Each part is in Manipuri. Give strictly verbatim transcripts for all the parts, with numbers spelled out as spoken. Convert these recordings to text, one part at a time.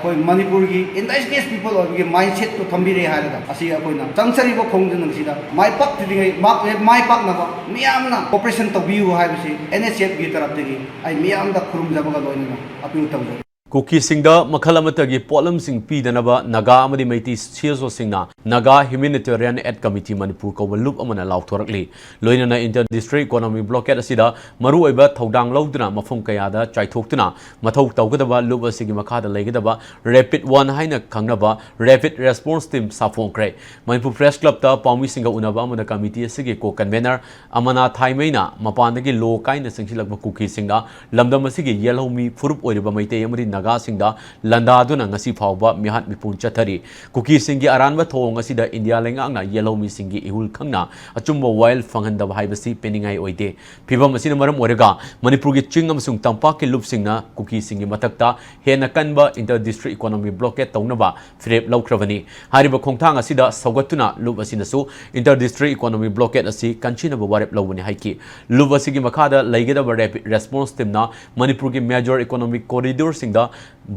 ꯑꯩꯈꯣꯏ ꯃꯅꯤꯄꯨꯔꯒꯤ ꯏꯟꯗꯤꯖꯤꯅꯁ ꯄꯤꯄꯜ ꯑꯣꯏꯕꯒꯤ ꯃꯥꯏꯟꯁꯦꯠꯇꯨ ꯊꯝꯕꯤꯔꯦ ꯍꯥꯏꯔꯒ, ꯑꯁꯤ ꯑꯩꯈꯣꯏꯅ ꯆꯪꯖꯔꯤꯕ ꯈꯣꯡꯖꯪ ꯑꯁꯤꯗ ꯃꯥꯏ ꯄꯥꯛꯇ꯭ꯔꯤꯉꯩ, ꯃꯥ-, ꯃꯥꯏ ꯄꯥꯛꯅꯕ ꯃꯤꯌꯥꯝꯅ ꯀꯣꯑꯣꯄꯔꯦꯁꯟ ꯇꯧꯕꯤꯌꯨ ꯍꯥꯏꯕꯁꯤ ꯑꯦꯟ ꯑꯦꯁ ꯑꯦꯐꯀꯤ ꯇꯔꯞꯇꯒꯤ ꯑꯩ ꯃꯤꯌꯥꯝꯗ ꯈꯨꯔꯨꯝꯖꯕꯒ ꯂꯣꯏꯅꯅ ꯑꯄꯤꯜ ꯇꯧꯖꯔꯤ꯫ ꯀꯨꯀꯤꯁꯤꯡꯗ ꯃꯈꯜ ꯑꯃꯠꯇꯒꯤ ꯄꯣꯠꯂꯝꯁꯤꯡ ꯄꯤꯗꯅꯕ ꯅꯥꯒꯥ ꯑꯃꯗꯤ ꯃꯩꯇꯩ ꯁꯤ ꯑꯦꯁ ꯑꯣꯁꯤꯡꯅ ꯅꯥꯒꯥ ꯍ꯭ꯌꯨꯃꯦꯅꯤꯇꯦꯔꯤꯌꯟ ꯑꯦꯗ ꯀꯃꯤꯇꯤ ꯃꯅꯤꯄꯨꯔ ꯀꯧꯕ ꯂꯨꯞ ꯑꯃꯅ ꯂꯥꯎꯊꯣꯔꯛꯂꯤ꯫ ꯂꯣꯏꯅꯅ ꯏꯟꯇꯔ ꯗꯤꯁꯇ꯭ꯔꯤꯛ ꯏꯀꯣꯅꯣꯃꯤ ꯕ꯭ꯂꯣꯀꯦꯠ ꯑꯁꯤꯗ ꯃꯔꯨꯑꯣꯏꯕ ꯊꯧꯗꯥꯡ ꯂꯧꯗꯨꯅ ꯃꯐꯝ ꯀꯌꯥꯗ ꯆꯥꯏꯊꯣꯛꯇꯨꯅ ꯃꯊꯧ ꯇꯧꯒꯗꯕ ꯂꯨꯞ ꯑꯁꯤꯒꯤ ꯃꯈꯥꯗ ꯂꯩꯒꯗꯕ ꯔꯦꯄꯤꯗ ꯋꯥꯟ ꯍꯥꯏꯅ ꯈꯪꯅꯕ ꯔꯦꯄꯤꯗ ꯔꯦꯁꯄꯣꯟꯁ ꯇꯤꯝ ꯁꯥꯐꯣꯡꯈ꯭ꯔꯦ꯫ ꯃꯅꯤꯄꯨꯔ ꯄ꯭ꯔꯦꯁ ꯀ꯭ꯂꯕꯇ ꯄꯥꯎꯃꯤꯁꯤꯡꯒ ꯎꯅꯕ ꯑꯃꯗ ꯀꯃꯤꯇꯤ ꯑꯁꯤꯒꯤ ꯀꯣ ꯀꯟꯚꯦꯅꯔ ꯑꯃꯅꯥ ꯊꯥꯏꯃꯩꯅ ꯃꯄꯥꯟꯗꯒꯤ ꯂꯣ ꯀꯥꯏꯅ ꯆꯪꯁꯤꯜꯂꯛꯄ ꯀꯨꯀꯤꯁꯤꯡꯅ ꯂꯝꯗꯝ ꯑꯁꯤꯒꯤ ꯌꯦꯜꯍꯧꯃꯤ ꯐꯨꯔꯨꯞ ꯑꯣꯏꯔꯤꯕ ꯃꯩꯇꯩ ꯑꯃꯗꯤ ꯅꯥꯒꯥꯁꯤꯡꯗ ꯂꯥꯟꯗꯥꯗꯨꯅ ꯉꯁꯤ ꯐꯥꯎꯕ ꯃꯤꯍꯥꯠ ꯃꯤꯄꯨꯟ ꯆꯠꯊꯔꯤ꯫ ꯀꯨꯀꯤꯁꯤꯡꯒꯤ ꯑꯔꯥꯟꯕ ꯊꯧꯑꯣꯡ ꯑꯁꯤꯗ ꯏꯟꯗꯤꯌꯥ ꯂꯩꯉꯥꯛꯅ ꯌꯦꯜꯍꯧꯃꯤꯁꯤꯡꯒꯤ ꯏꯍꯨꯜ ꯈꯪꯅ ꯑꯆꯨꯝꯕ ꯋꯥꯌꯦꯜ ꯐꯪꯍꯟꯗꯕ ꯍꯥꯏꯕꯁꯤ ꯄꯦꯟꯅꯤꯡꯉꯥꯏ ꯑꯣꯏꯗꯦ꯫ ꯐꯤꯚꯝ ꯑꯁꯤꯅ ꯃꯔꯝ ꯑꯣꯏꯔꯒ ꯃꯅꯤꯄꯨꯔꯒꯤ ꯆꯤꯡ ꯑꯃꯁꯨꯡ ꯇꯝꯄꯥꯛꯀꯤ ꯂꯨꯞꯁꯤꯡꯅ ꯀꯨꯀꯤꯁꯤꯡꯒꯤ ꯃꯊꯛꯇ ꯍꯦꯟꯅ ꯀꯟꯕ ꯏꯟꯇꯔ ꯗꯤꯁꯇ꯭ꯔꯤꯛ ꯏꯀꯣꯅꯣꯃꯤ ꯕ꯭ꯂꯣꯀꯦꯠ ꯇꯧꯅꯕ ꯐꯤꯔꯦꯞ ꯂꯧꯈ꯭ꯔꯕꯅꯤ꯫ ꯍꯥꯏꯔꯤꯕ ꯈꯣꯡꯊꯥꯡ ꯑꯁꯤꯗ ꯁꯧꯒꯠꯇꯨꯅ ꯂꯨꯞ ꯑꯁꯤꯅꯁꯨ ꯏꯟꯇꯔ ꯗꯤꯁꯇ꯭ꯔꯤꯛ ꯏꯀꯣꯅꯣꯃꯤ ꯕ꯭ꯂꯣꯀꯦꯠ ꯑꯁꯤ ꯀꯟꯁꯤꯅꯕ ꯋꯥꯔꯦꯞ ꯂꯧꯕꯅꯤ ꯍꯥꯏꯈꯤ꯫ ꯂꯨꯞ ꯑꯁꯤꯒꯤ ꯃꯈꯥꯗ ꯂꯩꯒꯗꯕ ꯔꯦꯄꯤꯗ ꯔꯦꯁꯄꯣꯟꯁ ꯇꯤꯝꯅ ꯃꯅꯤꯄꯨꯔꯒꯤ ꯃꯦꯖꯔ ꯏꯀꯣꯅꯣꯃꯤꯛ ꯀꯣꯔꯤꯗꯣꯔꯁꯤꯡꯗ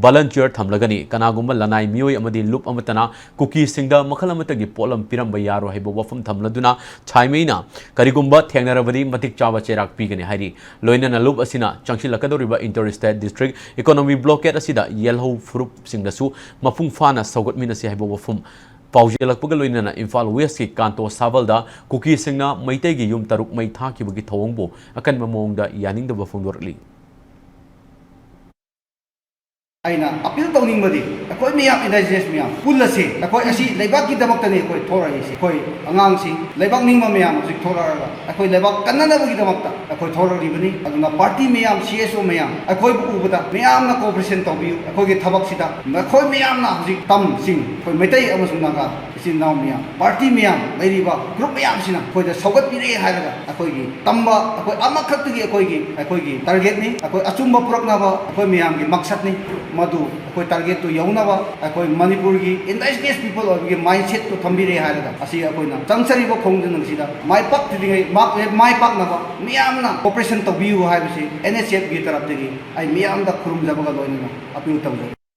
ꯚꯂꯟꯇꯤꯌꯔ ꯊꯝꯂꯒꯅꯤ꯫ ꯀꯅꯥꯒꯨꯝꯕ ꯂꯅꯥꯏ ꯃꯤꯑꯣꯏ ꯑꯃꯗꯤ ꯂꯨꯞ ꯑꯃꯠꯇꯅ ꯀꯨꯀꯤꯁꯤꯡꯗ ꯃꯈꯜ ꯑꯃꯠꯇꯒꯤ ꯄꯣꯠꯂꯝ ꯄꯤꯔꯝꯕ ꯌꯥꯔꯣꯏ ꯍꯥꯏꯕ ꯋꯥꯐꯝ ꯊꯝꯂꯗꯨꯅ ꯊꯥꯏꯃꯩꯅ ꯀꯔꯤꯒꯨꯝꯕ ꯊꯦꯡꯅꯔꯕꯗꯤ ꯃꯇꯤꯛ ꯆꯥꯕ ꯆꯩꯔꯥꯛ ꯄꯤꯒꯅꯤ ꯍꯥꯏꯔꯤ꯫ ꯂꯣꯏꯅꯅ ꯂꯨꯞ ꯑꯁꯤꯅ ꯆꯪꯁꯤꯜꯂꯛꯀꯗꯧꯔꯤꯕ inter state district economy blockade ꯑꯁꯤꯗ ꯌꯦꯜꯍꯧ ꯐꯨꯔꯨꯞꯁꯤꯡꯗꯁꯨ ꯃꯄꯨꯡ ꯐꯥꯅ ꯁꯧꯒꯠꯃꯤꯟꯅꯁꯤ ꯍꯥꯏꯕ ꯋꯥꯐꯝ ꯄꯥꯎꯖꯦꯜꯂꯛꯄꯒ ꯂꯣꯏꯅꯅ ꯏꯝꯐꯥꯜ ꯋꯦꯁꯀꯤ ꯀꯥꯟꯇꯣ ꯁꯥꯕꯜꯗ ꯀꯨꯀꯤꯁꯤꯡꯅ ꯃꯩꯇꯩꯒꯤ ꯌꯨꯝ ꯇꯔꯨꯛ ꯃꯩ ꯊꯥꯈꯤꯕꯒꯤ ꯊꯧꯑꯣꯡꯕꯨ ꯑꯀꯟꯕ ꯃꯑꯣꯡꯗ ꯌꯥꯅꯤꯡꯗꯕ ꯐꯣꯡꯗꯣꯔꯛꯂꯤ꯫ ꯑꯩꯅ ꯑꯄꯤꯜ ꯇꯧꯅꯤꯡꯕꯗꯤ, ꯑꯩꯈꯣꯏ ꯃꯤꯌꯥꯝ, ꯏꯟꯗꯤꯖꯤꯅꯁ ꯃꯤꯌꯥꯝ ꯄꯨꯜꯂꯁꯤ꯫ ꯑꯩꯈꯣꯏ ꯑꯁꯤ ꯂꯩꯕꯥꯛꯀꯤꯗꯃꯛꯇꯅꯤ ꯑꯩꯈꯣꯏ ꯊꯣꯔꯛꯏꯁꯤ꯫ ꯑꯩꯈꯣꯏ ꯑꯉꯥꯡꯁꯤꯡ, ꯂꯩꯕꯥꯛ ꯅꯤꯡꯕ ꯃꯌꯥꯝ ꯍꯧꯖꯤꯛ ꯊꯣꯔꯛꯑꯒ ꯑꯩꯈꯣꯏ ꯂꯩꯕꯥꯛ ꯀꯟꯅꯅꯕꯒꯤꯗꯃꯛꯇ ꯑꯩꯈꯣꯏ ꯊꯣꯔꯛꯂꯤꯕꯅꯤ꯫ ꯑꯗꯨꯅ ꯄꯥꯔꯇꯤ ꯃꯌꯥꯝ, ꯁꯤ ꯑꯦꯁ ꯑꯣ ꯃꯌꯥꯝ, ꯑꯩꯈꯣꯏꯕꯨ ꯎꯕꯗ ꯃꯌꯥꯝꯅ ꯀꯣꯑꯣꯄꯔꯦꯁꯟ ꯇꯧꯕꯤꯌꯨ꯫ ꯑꯩꯈꯣꯏꯒꯤ ꯊꯕꯛꯁꯤꯗ ꯅꯈꯣꯏ ꯃꯌꯥꯝꯅ ꯍꯧꯖꯤꯛ ꯇꯝꯁꯤꯡ, ꯑꯩꯈꯣꯏ ꯃꯩꯇꯩ ꯑꯃꯁꯨꯡ ꯅꯥꯒꯥ ꯏꯆꯤꯟ ꯏꯅꯥꯎ ꯃꯌꯥꯝ, ꯄꯥꯔꯇꯤ ꯃꯌꯥꯝ, ꯂꯩꯔꯤꯕ ꯒ꯭ꯔꯨꯞ ꯃꯌꯥꯝꯁꯤꯅ ꯑꯩꯈꯣꯏꯗ ꯁꯧꯒꯠꯄꯤꯔꯦ ꯍꯥꯏꯔꯒ ꯑꯩꯈꯣꯏꯒꯤ ꯇꯝꯕ, ꯑꯩꯈꯣꯏ ꯑꯃꯈꯛꯇꯒꯤ ꯑꯩꯈꯣꯏꯒꯤ, ꯑꯩꯈꯣꯏꯒꯤ ꯇꯥꯔꯒꯦꯠꯅꯤ꯫ ꯑꯩꯈꯣꯏ ꯑꯆꯨꯝꯕ ꯄꯨꯔꯛꯅꯕ ꯑꯩꯈꯣꯏ ꯃꯌꯥꯝꯒꯤ ꯃꯛꯁꯠꯅꯤ꯫ ꯃꯗꯨ ꯑꯩꯈꯣꯏ ꯇꯥꯔꯒꯦꯠꯇꯨ ꯌꯧꯅꯕ ꯑꯩꯈꯣꯏ ꯃꯅꯤꯄꯨꯔꯒꯤ ꯏꯟꯗꯤꯖꯤꯅꯁ ꯄꯤꯄꯜ ꯑꯣꯏꯕꯒꯤ ꯃꯥꯏꯟꯁꯦꯠꯇꯨ ꯊꯝꯕꯤꯔꯦ ꯍꯥꯏꯔꯒ, ꯑꯁꯤ ꯑꯩꯈꯣꯏꯅ ꯆꯪꯖꯔꯤꯕ ꯈꯣꯡꯖꯪ ꯑꯁꯤꯗ ꯃꯥꯏ ꯄꯥꯛꯇ꯭ꯔꯤꯉꯩ, ꯃꯥ-, ꯃꯥꯏ ꯄꯥꯛꯅꯕ ꯃꯤꯌꯥꯝꯅ ꯀꯣꯑꯣꯄꯔꯦꯁꯟ ꯇꯧꯕꯤꯌꯨ ꯍꯥꯏꯕꯁꯤ ꯑꯦꯟ ꯑꯦꯁ ꯑꯦꯐꯀꯤ ꯇꯔꯞꯇꯒꯤ ꯑꯩ ꯃꯤꯌꯥꯝꯗ ꯈꯨꯔꯨꯝꯖꯕꯒ ꯂꯣꯏꯅꯅ ꯑꯄꯤꯜ ꯇꯧꯖꯔꯤ꯫